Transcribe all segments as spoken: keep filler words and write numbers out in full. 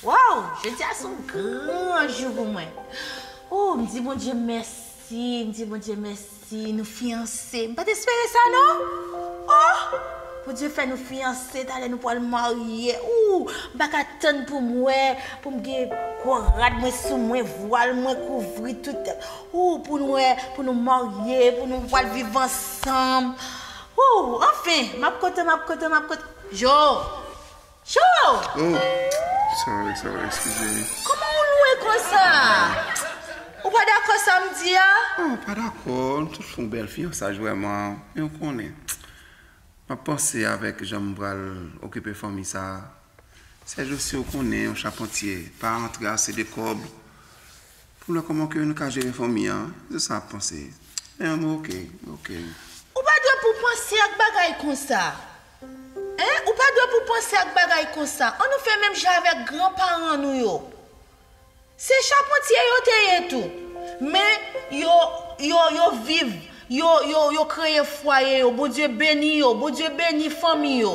Waw, jodi a se yon gran jou pou mwen. Oh, m di Bondye mèsi, m di Bondye mèsi, nou fiyanse. M pa t espere sa non. Oh, Bondye fè nou fiyanse, talè nou pral marye. Ooh, m pa ka tann pou m wè, pou m gen gwo rad mwen sou mwen, vwal mwen kouvri tout tèt. Ooh, pou nou wè, pou nou marye, pou nou pral viv ansanm. Ooh, anfen, m ap kontan, m ap kontan, m ap kontan. Jo! Jo! Oh, sorry, sorry, eskize m. Kòman w lwen konsa? Ou pa dakò sa m di a? Oh, pa dakò, nou tout fè yon bèl fiyansaj vrèman. Men w konnen, m ap panse avèk jan m pral okipe fanmi sa a. Sèjousi, w konnen, yon chapantye pa antre ase de kòb pou nou wè kòman ke nou ka jere fanmi an. Se sa m ap panse. Men mwen oke, mwen oke. Ou pa dwe pou panse ak bagay konsa. Hein? Ou pa dwe pou panse ak bagay konsa. Ann nou fè menm jan avèk granparan nou yo. Se chapantye yo te ye tou. Men yo, yo, yo viv, yo, yo, yo kreye fwaye yo. Bondye beni yo, Bondye beni fanmi yo.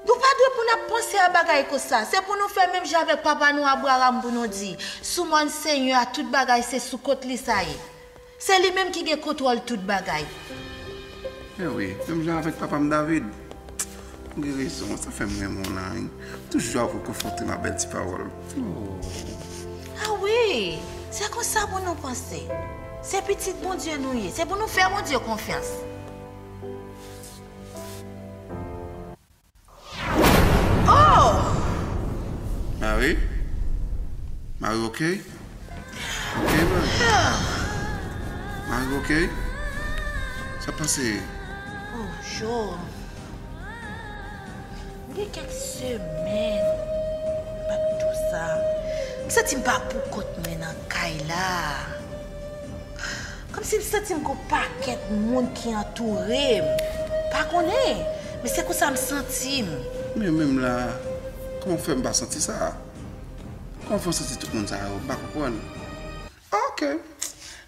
Nou pa dwe pou n ap panse a bagay konsa. Se pou nou fè menm jan avèk papa nou Abraram pou nou di, sou mòn Senyè a, tout bagay se sou kont li sa ye. Se li menm ki gen kontwòl tout bagay. Men wi, menm jan avèk papa m David. Ou gen rezon, sa fè m renmen w la, wi. Toujou ap rekonfòte m ak bèl ti pawòl. Oh. Ah wi, se konsa pou nou panse. Se pitit Bondye nou ye, se pou nou fè Bondye konfyans. Oh! Mari? Mari oke? Oke, Mari? Mari oke? Sa pase? Oh, Jo. M gen kèk semèn m pa t tou sa. M santi m pa pou kont mwen nan kay la. Kòmsi m santi m gon pakèt moun ki antoure m. Pa konnen, men se konsa m santi m. Men menm la, kòman w fè m pa santi sa? Kòman w fè w santi tout moun sa yo? M pa konprann. Oke.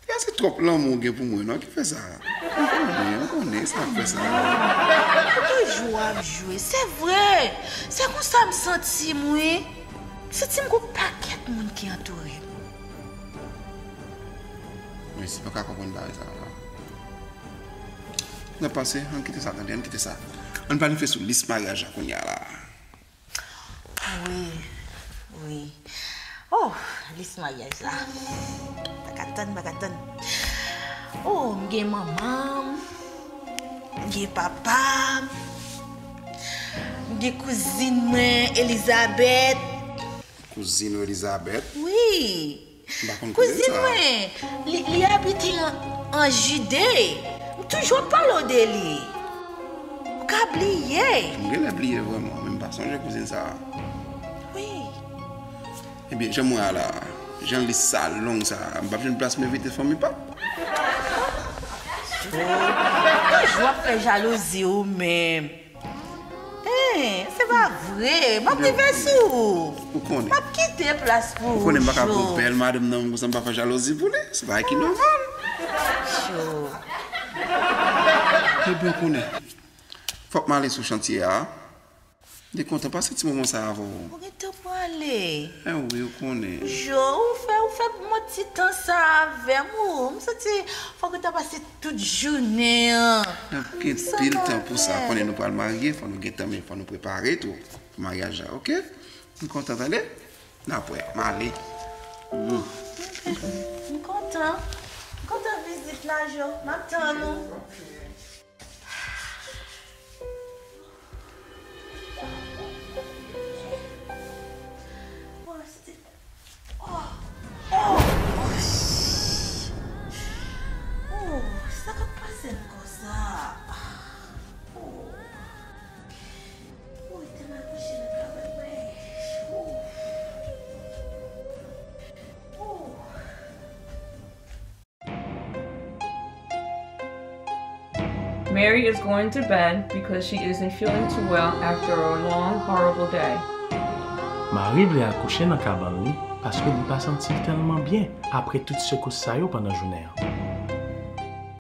Fè se twòp lanmou w gen pou mwen, non, ki fè sa. M konnen, m konnen sa k fè sa. Ou toujou ap jwe. Se vre. Se konsa m santi m, wi. M santi m gon pakèt moun ki antoure m. Mèsi, pa ka konprann bagay sa la. Nan pase, ann kite sa, tande, ann kite sa. Ann planifye sou lis maryaj la kounye a la. Wi, wi. Oh, lis maryaj la. Pa ka tann, pa ka tann. Oh, m gen manman m, m gen papa m, m gen kouzin mwen, Elizabeth. Kouzin ou Elizabeth? Wi. M pa konn kouzin sa. Kouzin mwen, li, li abite an, an Jide. M toujou ap pale w de li. Ou ka bliye. M genlè bliye vrèman, men m pa sonje kouzin sa a. Wi. Ebyen, jan m wè a la, jan lis sa long sa a, m p ap jwenn plas m envite fanmi pa m. Toujou ap fè jalouzi ou menm. Hein, se pa vre. M ap rive sou ou. Ou konnen. M ap kite plas pou ou, Jo. Ou konnen m pa ka pran bèl madanm nan konsa m pa fè jalouzi pou li. Se bagay ki nòmal. Jo. Ebyen, ou konnen. Fòk m ale sou chantye a. M te kontan pase ti moman sa avè w. Ou gentan prale. Hein, wi, ou konnen. Jo, ou fè, ou fè mwen ti tan sa avè m, ou. M santi fòk ou ta pase tout jounen an. N ap gen pil tan pou sa. Konnen nou pral marye, fò nou gen tan, men fò nou prepare tou pou maryaj la, oke? M kontan, tande? N ap wè, m ale. Mm. M kontan. M kontan vizit la, Jo. M ap tann ou. Oh, oh, oh, oh. Oh, sa k ap pase m konsa? Oh. Oh, li te mal kouche nan kabann mwen. Oh. Oh. Mary is going to bed because she isn't feeling too well after a long, horrible day. Mari vle al kouche nan kabann li paske li pa santi l tèlman byen apre tout sekous sa yo pandan jounen an.